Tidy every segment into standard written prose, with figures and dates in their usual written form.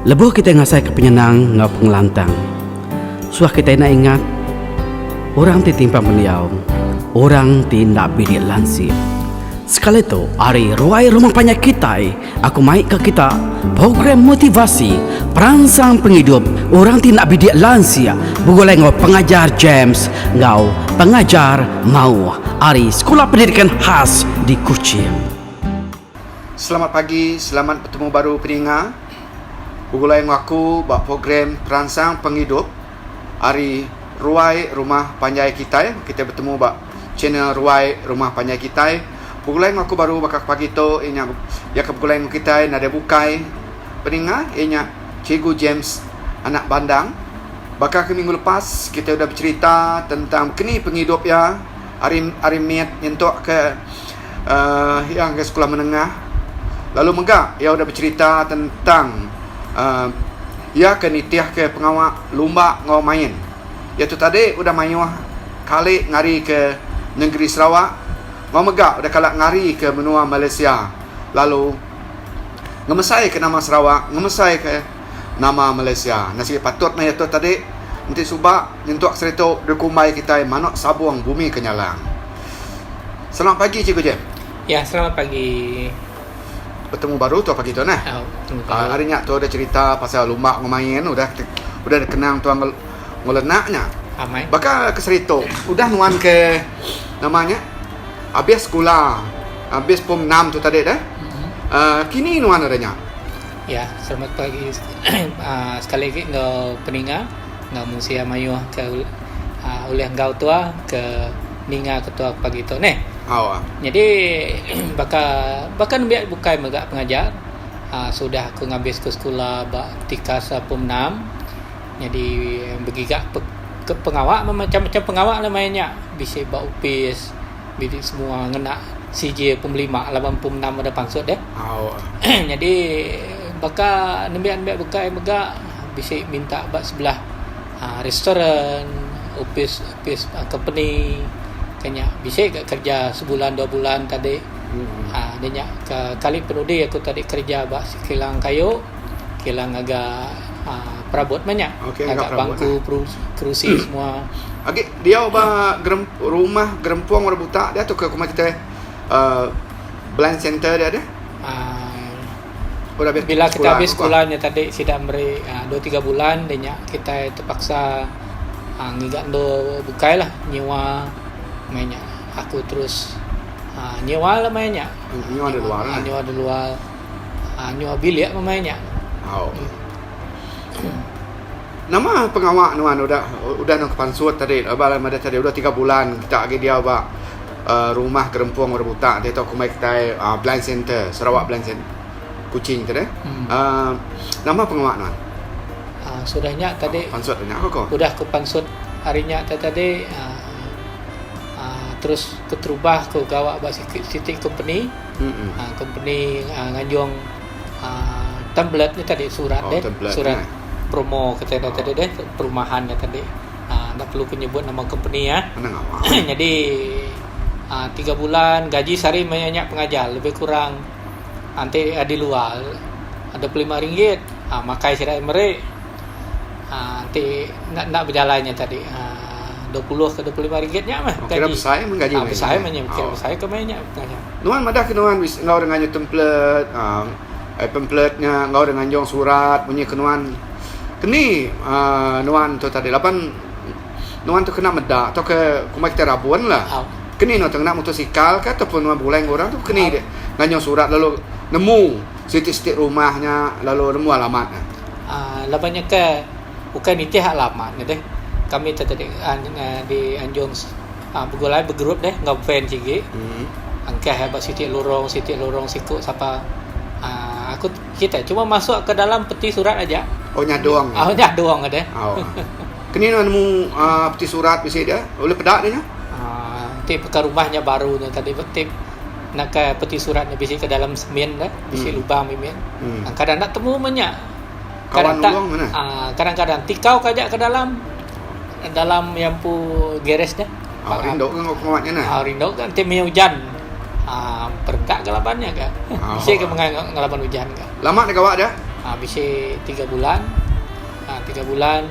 Lebuh kitai ngasaika penyenang enggau pengelantang, suah kitai enda ingat orang ti timpang pendiau, orang ti enda bidik lansik. Sekali tu, ari ruai rumah panjai kitai, aku mai ka kita program motivasi peransang pengidup orang ti enda bidik lansik begulai enggau Pengajar James enggau Pengajar Mauh ari Sekula Pendidikan Khas di Kuching. Selamat pagi, selamat betemu baru peninga begulai enggau aku ba program Peransang Pengidup ari Ruai Rumah Panjai Kitai. Kitai betemu ba channel Ruai Rumah Panjai Kitai. Begulai enggau aku baru baka pagi tu iya nya iya ke begulai enggau kitai nadai bukai peninga iya nya Cikgu James anak Bandang. Baka ke minggu lepas kitai udah becherita tentang keni pengidup iya ari ari mit nyentuk ke uhh iya ngagai sekula menengah lalu mega iya udah becherita tentang uhh iya ke nitih ke pengawa lumba enggau main. Iya tu tadi udah mayuh kali ngari ke nengeri Sarawak enggau mega udah kala ngari ke menua Malaysia lalu ngemesai ke nama Sarawak ngemesai ke nama Malaysia. Enda sigi patut meh iya tu tadi enti suba nyentuk seritu dikumbai kitai manok sabung bumi kenyalang. Selamat pagi Cikgu Jem. Ya, selamat pagi. Betemu baru tu pagi tu neh. Au, betemu baru. Hari nya tu udah cerita pasal lumba enggau main udah udah dikenang tuan ngelenak nya. Amai. Baka ke seritu udah nuan ke nama nya abis sekula abis pom enam tu tadi deh. Uhh kini nuan udah nya. Ya, selamat pagi uhh sekali agi enggau peninga enggau mensia mayuh ke uhh ulih enggau tuah ke ninga ke tuah pagi tu neh. Au. Nyadi baka baka nembiak bukai mega pengajar uhh sudah aku ngabis ke sekula ba tikas pom enam nyadi begiga ke pengawa macam macam pengawa lah maya nya bisi ba opis. Bisi semua ngena sijil pom lima laban pom enam udah pansut deh. Nyadi baka nembiak-nembiak bukai mega bisi minta ba sebelah aaa restoran, opis opis company ke nya bisi ga kerja sebulan dua bulan tadi aaa nya ke kali penudi aku tadi kerja ba kilang kayu kilang ngaga aaa perabot meh nya ngaga bangku kerusi semua. Agi diau ba rumah gerempung orang buta dia tauka kuma kitai uhh blind center dia deh. Uhh Udah habis bila kita sekula habis ko. sekula nya tadi sida meri uhh dua tiga bulan da nya kitai terpaksa uhh ngiga endur bukai lah nyiwa meh nya aku terus uhh nyiwa lah meh nya. Nyiwa da luar lah. Nyiwa da luar uhh nyiwa bilik meh nya. Au. Nama pengawa nuan udah udah nuan ke pansut tadi ba madah tadi udah tiga bulan kita agi diau ba uhh rumah gerempung orang buta ti tau kumbai kitai uhh blind center Sarawak blind center Kuching tu deh uhh nama pengawa nuan. Uhh sudah nya tadi Pansut nya ko ko. Udah ku pansut hari nya te tadi uhh terus keterubah ku gawa ba siti company uhh company nganjung uhh tablet nya tadi surat Oh deh tablet surat nya. promo kitai dah tadi deh perumahan nya tadi uhh enda perlu ku nyebut nama company ah. Anang awak. Nyadi uhh tiga bulan gaji sehari maya nya pengajar lebih kurang enti di luar 25 ringgit uhh makai sida meri uhh enti enda enda bejalai nya tadi uhh 20 ke 25 ringgit nya meh Oh kira gaji. besai meh gaji Uhh meh besai nya. meh nya kira Oh. besai ke meh nya pengajar. Nuan madah ke nuan bisi enggau dengan nya template uhh Ai pamphlet nya enggau deh nganjung surat munyi ke nuan. Keni uhh nuan tu tadi laban nuan tu kena meda tauka kumbai kitai rabun lah. Keni nuan tu ngena motosikal ka ataupun nuan begulai enggau orang tu keni deh nganjung surat lalu nemu siti siti rumah nya lalu nemu alamat ne. Uhh laban nya ke ukai nitih alamat ne deh. Kami tu tadi uhh dianjung begulai begroup deh enggau van sigi. Engkah ba siti lorong siti lorong siku sapa uhh aku kitai cuma masuk ke dalam peti surat aja. Oh nyadung. Oh nyadung deh. Oh. Keni nuan nemu uhh peti surat bisi dia ulih peda dia nya? Uhh ti peka rumah nya baru nya tadi ti naka peti surat nya bisi ke dalam semin deh bisi lubang mimit. Kadang enda temu meh nya. Kawan nulung meh neh. Uhh kadang kadang tikau ke aja ke dalam dalam iya empu gares nya. Oh, rindu ke enggau pengawa nya neh. Oh, rindu ke enti maya ujan. Aaa perengka ke laban nya ga. Oh. Bisi ke mengai ngelaban ujan ga. Lama ne gawa dia? Bisi tiga bulan tiga bulan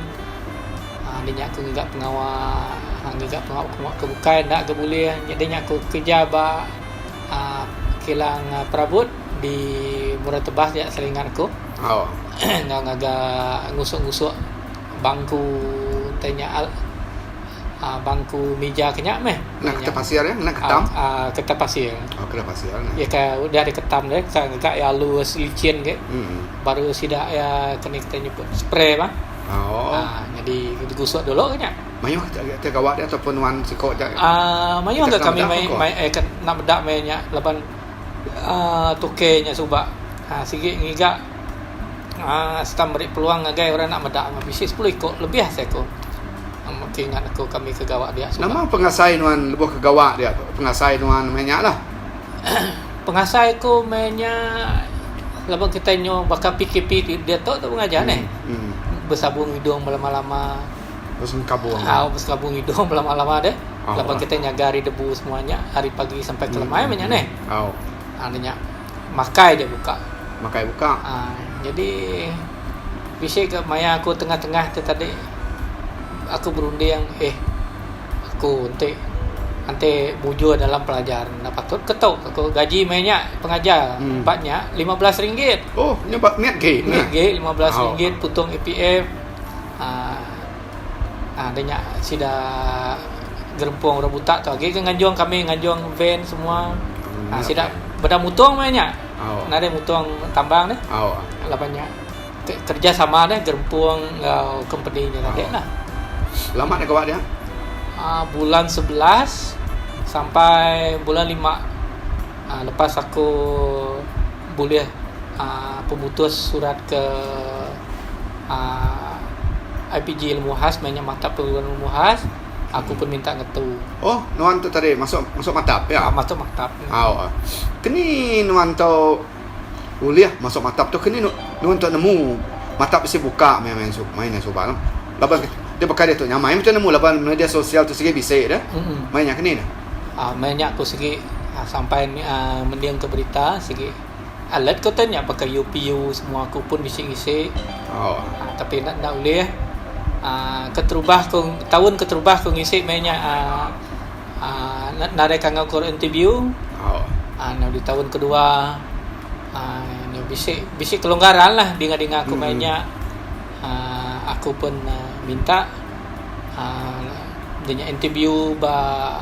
enda nya aku ngiga pengawa ngiga pengawa ke bukai enda ga bulih nyadi nya aku kerja ba uhh kilang perabot di Muara Tebas dia seringat aku enggau ngaga ngusuk ngusuk bangku tai nya uhh bangku mija ke nya meh. Ngena ketam pasir ya ngena ketam. Uhh ketam pasir. Oh ketam pasir nah. Iya ka udah diketam deh ka ngaga iya alus licin agi baru sida iya ke ni kitai nyebut spray bah. Oh. Uhh nyadi digusuk dulu ke nya. Mayuh ke gawa dia ataupun nuan siko aja. Uhh mayuh ga kami mai mai eh enda meda meh nya laban uhh tukey nya suba uhh sigi ngiga uhh serta meri peluang ngagai orang enda meda bisi sepuluh iko lebih asai ku. Ke ingat aku kami ke gawa dia suba. Nama pengasai nuan lebuh ke gawa dia? Pengasai nuan meh nya lah. Pengasai aku meh nya laban kitai nyu baka PKP ti diatu tu pengajar neh. Besabung idung belama-lama. Besengkabung. Au besengkabung idung belama-lama deh. Laban kitai nyaga ari debu semua nya ari pagi sampai ke lemai meh nya neh. Au. Anu nya makai ja buka. Makai buka. Jadi bisi ga maya aku tengah-tengah ti tadi aku berunding eh aku enti enti mujur dalam pelajar enda patut ke tu aku gaji meh nya pengajar empat nya 15 ringgit. Oh nya ba mit gi. Mit gi 15 ringgit putung EPF aaa aaa da nya sida gerempung orang buta tu agi ke nganjung kami nganjung van semua aaa sida beda mutung meh nya. Nadai mutung tambang deh. Laban nya kerjasama deh gerempung enggau kompeni nya tadi lah. Lama nya gawa dia? Aaa bulan 11 sampai bulan lima aaa lepas aku bulih aaa pemutus surat ke aaa IPG Ilmu Khas meh nya mata perguruan Ilmu Khas aku pun minta ngetu. Oh nuan tu tadi masuk masuk matap ya? Aaa masuk matap. Au. Keni nuan tu ulih masuk matap tu keni nuan tu nemu matap bisi buka meh main main nya suba laban dia baka diatu nyamai macam nemu laban media sosial tu sigi bisi deh. Main nya keni ne. Aaa main nya aku sigi sampai aaa mending ke berita sigi alert ko te nya baka UPU semua aku pun bisi ngisi. Au. Tapi enda enda ulih aaa keterubah ku taun keterubah ku ngisi meh nya aaa aaa nadai kangau ku interview aaa di taun kedua aaa bisi bisi kelonggaran lah dinga dinga aku main nya aaa aku pun minta aaa inya interview ba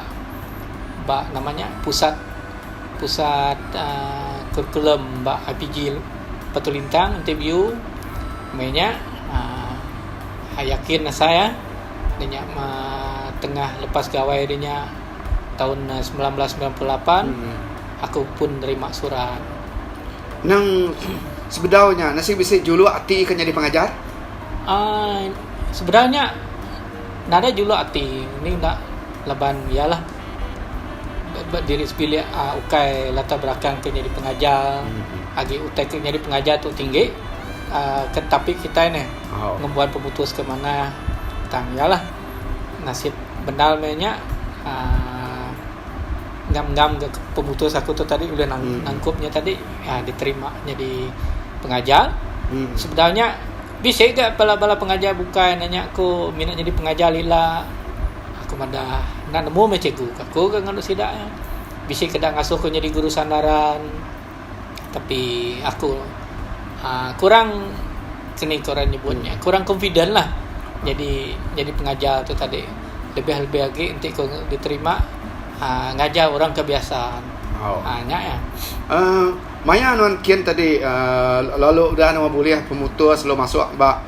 ba nama nya pusat pusat aaa kurikulum ba IPG Batu Lintang interview meh nya aaa yakin asai. Nya nya tengah lepas gawai ri nya taun 1998 aku pun nerima surat. Nang sebedau nya nasi bisi juluk ati ke nyadi pengajar? Aaa sebedau nya nadai juluk ati ni enda laban iya lah ba diri sebilik aaa ukai latar belakang ke nyadi pengajar agi utai ke nyadi pengajar tu tinggi aaa tapi kitai neh. Ngembuan pemutus ke manah tang iya lah nasib bendar meh nya uhh ngam ngam ga pemutus aku tu tadi ulih nangkup nya tadi uhh diterima nyadi pengajar. Sebedau nya bisi ga bala bala pengajar bukai nanya aku mina nyadi pengajar ila aku madah enda nemu meh cikgu aku ga nganu sida bisi keda ngasuh ku nyadi guru sandaran. Tapi aku uhh kurang keni ku orang nyebut nya kurang confident lah jadi jadi pengajar tu tadi lebih lebih agi enti ku diterima uhh ngajar orang ke biasa uhh nya iya. Uhh maya nuan kin tadi uhh lalu udah nuan bulih pemutus lalu masuk ba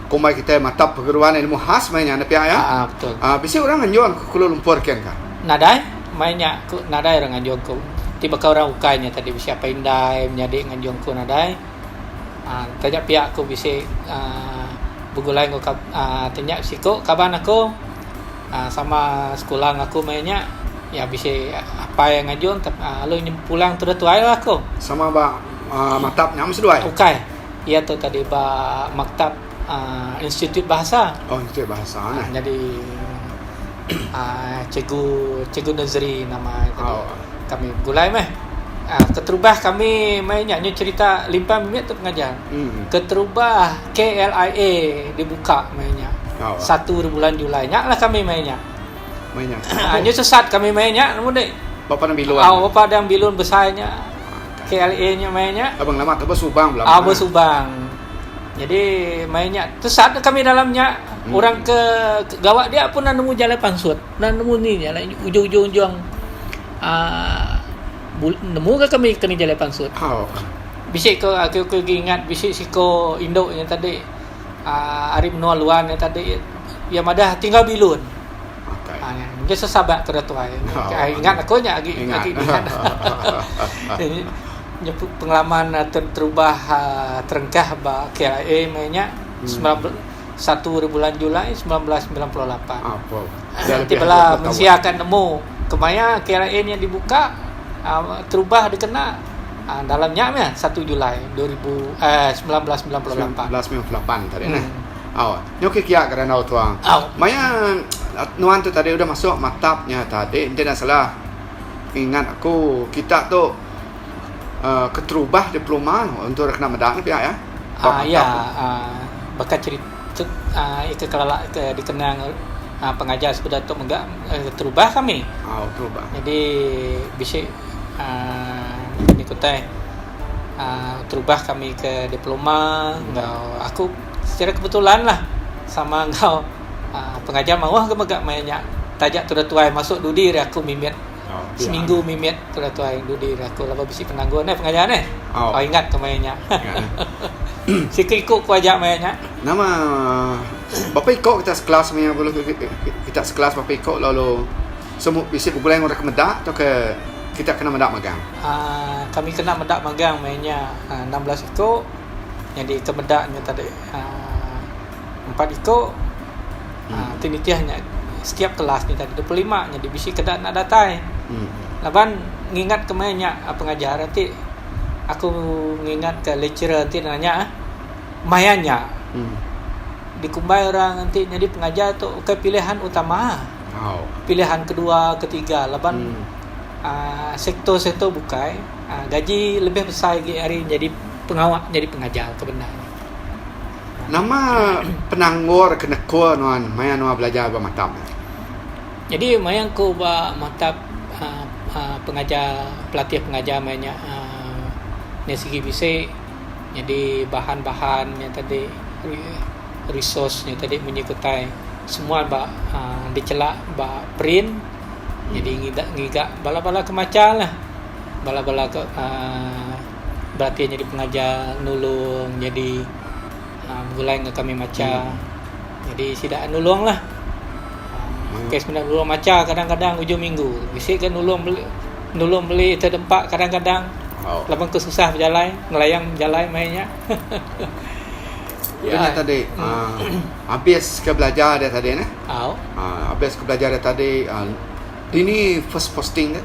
kumbai kitai matap perguruan ilmu khas maya nya ne pia iya. Uhh betul. Uhh bisi orang nganjung ke Kuala Lumpur kin ka? Nadai maya nya ku nadai orang nganjung ku. Ti baka orang ukai nya tadi bisi apai indai menyadi nganjung ku nadai uhh taja pia ku bisi uhh begulai enggau uhh ti nya siku kaban aku uhh sama sekula enggau aku maya nya iya bisi apai nganjung lalu pulang tudah tuai lah aku. Sama ba uhh maktab nya meh seduai? Ukai iya tu tadi ba maktab uhh institute bahasa. Oh institute bahasa neh. Nyadi uhh cikgu cikgu Nazri nama iya tadi. Kami begulai meh. Keterubah kami mai nya nyu cherita limpang mimit tu pengajar. Keterubah KLIA dibuka mai nya satu hari bulan Julai nya lah kami mai nya. Nyu sesat kami mai nya nemu deh. Ba padang bilun. Au ba padang bilun besai nya KLIA nya mai nya. Abang lama tu ba Subang belama. Au ba Subang. Jadi mai nya tesat kami dalam nya orang ke gawa dia pun enda nemu jalai pansut. Enda nemu ni jalai ujung-ujung ujung aaa nemu ga kami keni jalai pansut. Bisi ko aku aku agi ingat bisi siko indu nya tadi aaa ari menua luan nya tadi iya madah tinggal bilun. Aaa mungkin sesabak ke tuai. Ingat aku nya agi agi ingat. Nya pengalaman terubah terengkah ba KLIA meh nya satu hari bulan Julai 1998. Ti bala mensia ka nemu kemaya KLIA nya dibuka terubah dikena dalam nya meh satu Julai 2000 eh 1998. 1998 tadi neh. Au nyau ke kia ke randau tua. Maya nuan tu tadi udah masuk matap nya tadi enti enda salah ingat aku kita tu keterubah diploma untuk kena meda ne pia ya. Aaa ya aaa baka cerita aaa ika kelala ke dikenang aaa pengajar sebedau tu mega terubah kami. Au terubah. Jadi bisi aaa ni ku tai aaa terubah kami ke diploma enggau aku secara kebetulan lah sama enggau aaa pengajar mauh ke mega maya nya taja tudah tuai masuk dudi ira aku mimit. Seminggu mimit tu lah tuai dudi ira aku laban bisi penanggul neh pengajar neh. Oh. Oh ingat ke maya nya. Siku iku ku aja maya nya. Nama berapa iko kita sekelas maya bulu kita sekelas berapa iko lalu semua bisi begulai enggau orang ke meda tauka kita kena meda magang? Aaa kami kena meda magang maya nya 16 iko nyadi ke meda nya tadi aaa empat iko. Aaa ti nitih nya setiap kelas nya tadi 25 nyadi bisi keda enda datai. Laban ngingat ke maya nya pengajar ti aku ngingat ke lecturer ti nanya maya nya dikumbai orang enti nyadi pengajar tu ukai pilihan utama. Pilihan kedua ketiga laban aaa sektor-sektor bukai aaa gaji lebih besai agi ari nyadi pengawa nyadi pengajar ke bendar. Nama penanggul ke nekul nuan maya nuan belajar ba matap nya? Nyadi maya ku ba matap uhh pengajar pelatih pengajar maya nya uhh nya sigi bisi nyadi bahan-bahan nya tadi resource nya tadi munyi ku utai semua ba uhh dichelak ba print nyadi ngiga ngiga bala-bala ke macha lah bala-bala ke uhh Berati nyadi pengajar nulung nyadi uhh begulai enggau kami macha. Nyadi sida nulung lah. Uhh kes menda nulung macha kadang-kadang ujung minggu. Bisi ga nulung beli nulung beli utai dempa kadang-kadang laban ke susah bejalai ngelayang bejalai maya nya. Udah nya tadi uhh abis ke belajar dia tadi neh. Uhh abis ke belajar dia tadi uhh dini first posting ne?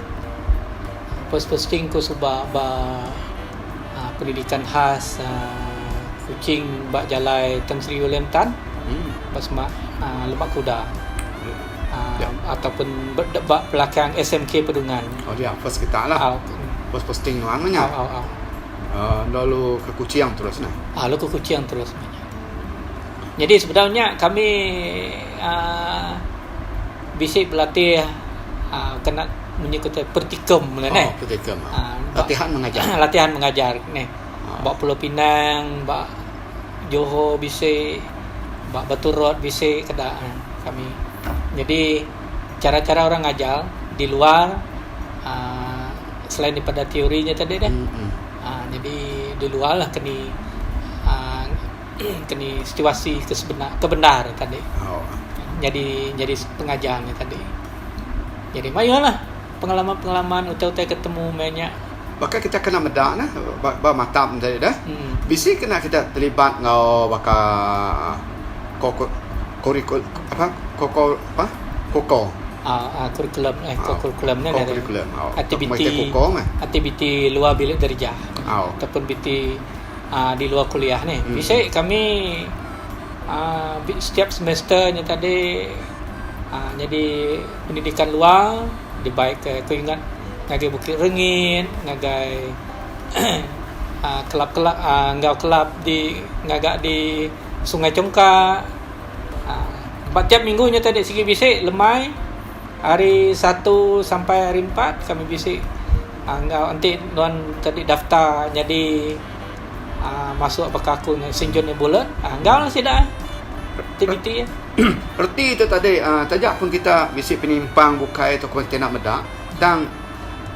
First posting ku suba ba uhh pendidikan khas uhh Kuching ba jalai Tan Sri William Tan ba semak uhh Lembak Kuda uhh ataupun ba belakang SMK Padungan. Oh dia first kita lah. First posting nuan meh nya. Uhh lalu ke Kuching terus neh. Uhh lalu ke Kuching terus meh nya. Jadi sebedau nya kami uhh bisi belatih uhh kena munyi ku pratikum mung neh. Oh pratikum. Latihan mengajar. Latihan mengajar neh. Ba Pulau Pinang, ba Johor bisi, ba Batu Road bisi keda kami. Jadi cara-cara orang ngajar di luar uhh selain daripada teori nya tadi deh. Uhh jadi di luar lah keni uhh keni situasi ke sebenar ke bendar tadi. Nyadi nyadi pengajar nya tadi. Jadi mayuh lah pengalaman-pengalaman utai-utai ke temu meh nya. Baka kita kena meda neh ba matam tadi deh. Bisi kena kita terlibat enggau baka ko ko apa koko apa koko. Aaa kurikulum eh kokurikulum ne Kokurikulum aktiviti aktiviti luar bilik darjah ataupun biti aaa di luar kuliah nih. Bisi kami aaa setiap semester nya tadi aaa nyadi pendidikan luar dibai ke ku ingat. ngagai Bukit Rengit ngagai uhh kelab kelab uhh enggau kelab di ngaga di Sungai Chongkak uhh ba tiap minggu nya tadi sigi bisi lemai hari satu sampai hari empat kami bisi uhh enggau enti nuan tadi daftar nyadi uhh masuk baka aku Saint John Ambulance uhh enggau lah sida aktiviti. Reti tu tadi taja pun kita bisi penimpang bukai tauka ti enda meda tang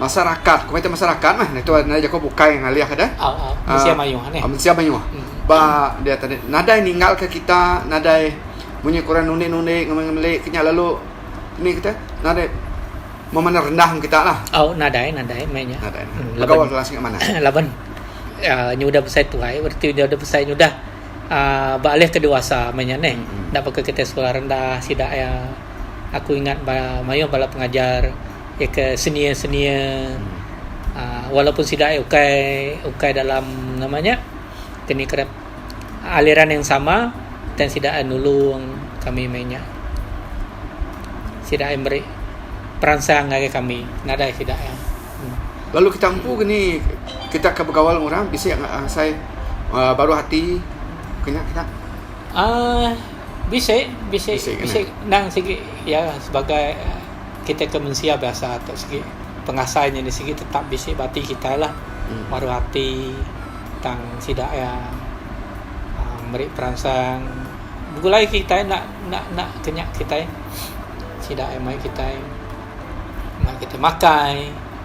masyarakat ku ita masyarakat meh ditu nadai jaku bukai ngalih deh. Mensia mayuh neh. Mensia mayuh ba dia tadi nadai ninggal ka kita nadai munyi ku orang nundi nundi ngemeli ngemeli ke nya lalu ni kita nadai memandang rendah kita lah. Au nadai nadai meh nya. Nadai. Laban laban nyudah besai tuai bereti nyudah besai nyudah. uhh ba alih ke dewasa meh nya neh. Enda baka kitai sekula rendah sida iya aku ingat ba mayuh bala pengajar iya ke senior senior uhh walaupun sida iya ukai ukai dalam nama nya keni kerep aliran yang sama tang sida iya nulung kami meh nya. Sida iya meri peransang ngagai kami nadai sida iya. Lalu kita empu ke ni kita ke begaul enggau orang bisi asai baruh ati ke nya kita. Aaa bisi bisi bisi endang sigi iya sebagai kita ke mensia biasa tu sigi pengasai nya sigi tetap bisi ba ati kitai lah baruh ati tang sida iya aaa meri peransang begulai kitai enda enda enda kenyap kitai sida iya mai kitai. Mai kitai makai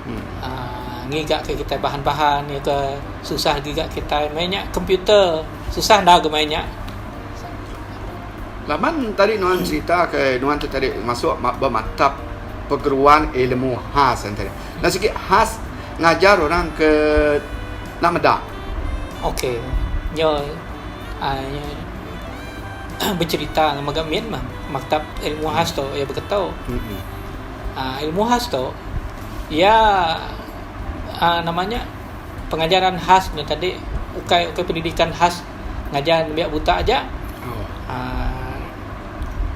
uhh ngiga ke kitai bahan-bahan iya ke susah giga kitai meh nya komputer susah enda ga main nya. Laban tadi nuan cerita ke nuan tu tadi masuk ba matap perguruan ilmu khas tadi. Enda sigi khas ngajar orang ke enda meda. Ok nyo uhh becerita mega min mah maktab ilmu khas tu iya beketo. uhh Ilmu khas tu iya uhh nama nya pengajaran khas ne tadi ukai ukai pendidikan khas ngajar nembiak buta aja uhh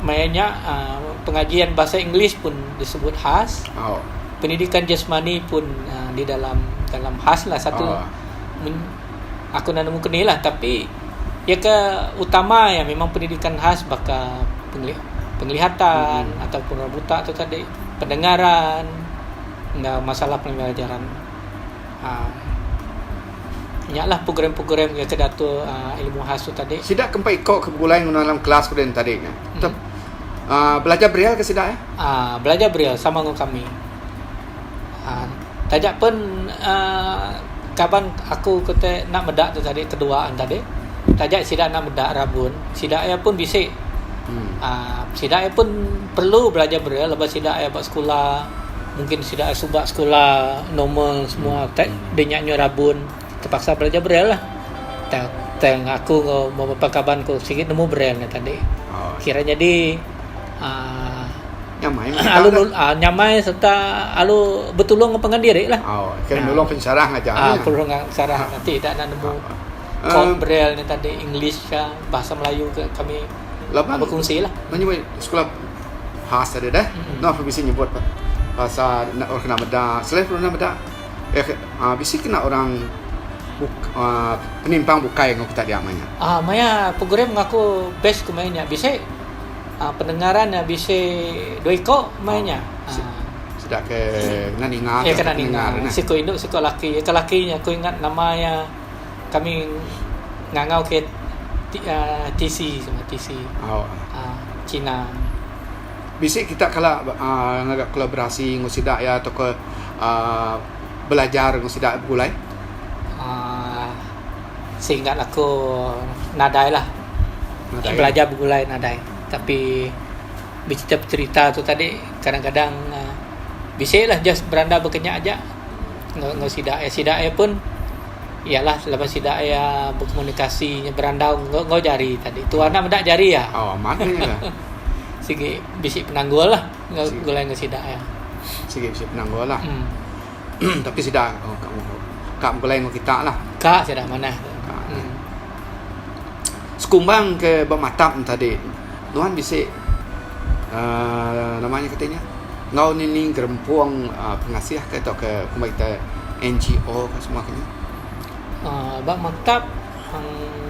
maya nya uhh pengajian bahasa english pun disebut khas pendidikan jasmani pun uhh di dalam dalam khas lah satu aku enda nemu kenih lah tapi iya ke utama iya memang pendidikan khas baka penglihatan ataupun orang buta tu tadi pendengaran enggau masalah pembelajaran uhh nya lah program program iya ke diatur uhh ilmu khas tu tadi. Sida ke empai iko ke begulai enggau dalam kelas ku din tadi nya uhh belajar berial ke sida iya? Uhh belajar berial sama enggau kami. Uhh taja pen uhh kaban aku ke te enda meda tu tadi kedua ne tadi taja sida enda meda rabun sida iya pun bisi uhh sida iya pun perlu belajar berial laban sida iya ba sekula mungkin sida iya suba sekula normal semua te deh nya nyau rabun terpaksa belajar berial lah. Tang tang aku enggau beberapa kaban ku sigi nemu berial ne tadi kira nyadi uhh. Nyamai meh alu nyamai serta alu betulung ngan pangan diri lah. Oh, kira nulung pensyarah ngajar nya. Nulung pensyarah enti ida enda nemu kod braille nya tadi english ka bahasa melayu ka kami Laban bekongsi lah. Menyebut sekula khas tadi deh. Noh bisi nyebut pasal orang kena meda. Selain orang kena meda eh bisi kena orang penimpang bukai enggau kita dia maya. Ah maya program ngaku best ku maya nya bisi. Pendengaran nya bisi dua iko meh nya. Sida ke kena ninga. Iya kena ninga. Siku indu siku laki. Ke laki nya aku ingat nama iya kami ngangau ke TC sama TC. Cina. Bisi kita kala ngaga kolaborasi enggau sida iya tauka belajar enggau sida begulai? Seingat aku nadai lah. Nadai. Belajar begulai nadai. Tapi becerita bercerita tu tadi kadang-kadang uhh bisi lah just berandau baka nya aja enggau enggau sida iya. Sida iya pun iya lah laban sida iya bekomunikasi nya berandau enggau enggau jari tadi. Tuan enda meda jari iya. Oh amat meh nya. Sigi bisi penanggul lah enggau begulai enggau sida iya. Sigi bisi penanggul lah. Tapi sida ka begulai enggau kita lah. Ka sida manah. Sekumbang ke ba matap ne tadi nuan bisi uhh nama nya kati nya. Enggau ni-ni gerempung pengasih ke tauka kumbai kitai NGO ke semua ke nya? Ba maktab uhh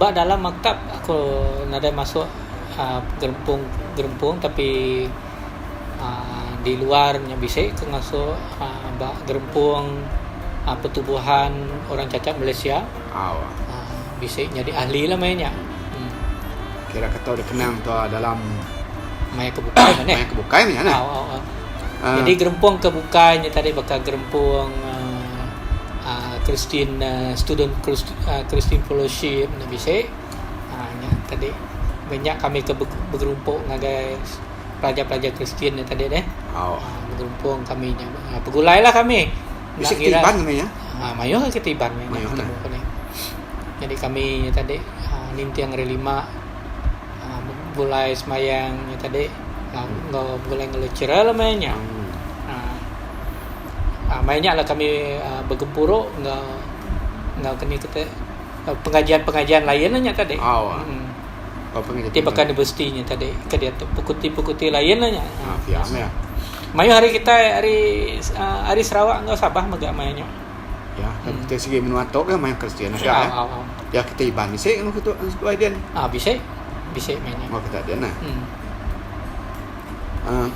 ba dalam maktab aku nadai masuk uhh gerempung gerempung tapi uhh di luar nya bisi ku masuk uhh ba gerempung uhh pertubuhan orang cacat Malaysia uhh bisi nyadi ahli lah maya nya. Kira ke tau dikenang tua dalam maya ke bukai meh neh. Maya ke bukai meh nya neh. Au au au. Jadi gerempung ke bukai nya tadi baka gerempung uhh Christian student Christian fellowship ne bisi uhh nya tadi ba nya kami ke begerumpu ngagai pelajar-pelajar Kristian ne tadi deh. Au. Begerempung kami nya begulai lah kami. Bisi ke Iban kami nya. Mayuh ke Iban mayuh neh. Jadi kami nya tadi ninting hari lima begulai semayang nya tadi enggau begulai enggau lecturer lah maya nya. Aaa maya nya lah kami begempuru enggau enggau keni kite pengajian-pengajian lain lah nya tadi. Ti baka universiti nya tadi ke diatu fakulti-fakulti lain lah nya. Mayuh ari kitai ari ari Sarawak enggau Sabah mega maya nya. Ya, kan kita sigi menua tu ke mayuh Kristian aja ya. Au, au. Ya kita Iban bisi kan kita seduai din. Ah bisi. Bisi meh nya. Oh kita din nah. Hmm. Uh,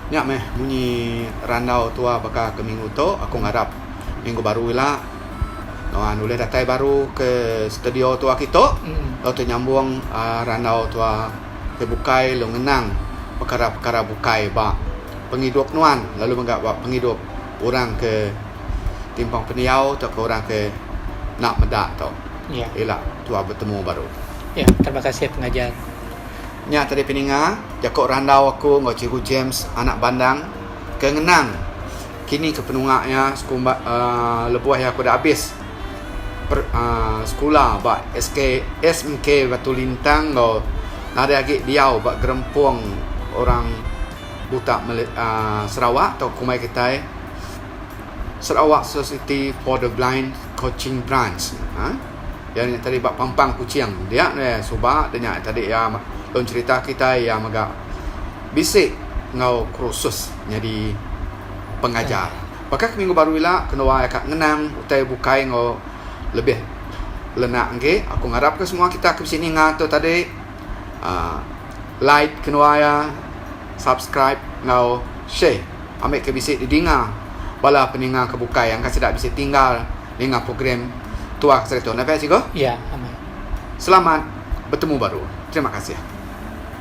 nya meh munyi randau tua baka ke minggu tu aku ngarap minggu baru ila nuan ulih datai baru ke studio tua kitu mm. lalu tu nyambung uh, randau tua ke bukai lalu ngenang perkara-perkara bukai ba pengidup nuan lalu mega ba pengidup orang ke timpang pendiau tauka orang ke enda meda tu. Ya. Ila tua betemu baru. Ya, terima kasih pengajar. Nya tadi peninga jaku randau aku enggau Cikgu James anak Bandang ke ngenang kini ke penunga iya sekumba uhh lebuh iya ke udah abis per uhh sekula ba SK SMK Batu Lintang enggau nadai agi diau ba gerempung orang buta Sarawak tauka kumbai kitai Sarawak Society for the Blind Coaching Branch uhh iya nya tadi ba Pampang Kuching dia ne suba da nya tadi iya lalu cherita kitai iya mega bisi enggau kursus nyadi pengajar. Baka ke minggu baru ila kenuai ka ngenang utai bukai enggau lebih lenak agi aku ngarap ka semua kita ke bisi ninga tu tadi uhh Like kenuai iya, subscribe enggau share ambi ke bisi didinga bala peninga ke bukai angka sida bisi tinggal ninga program tua ke saritu. Enda pia cikgu? Ya, amai. Selamat betemu baru. Terima kasih.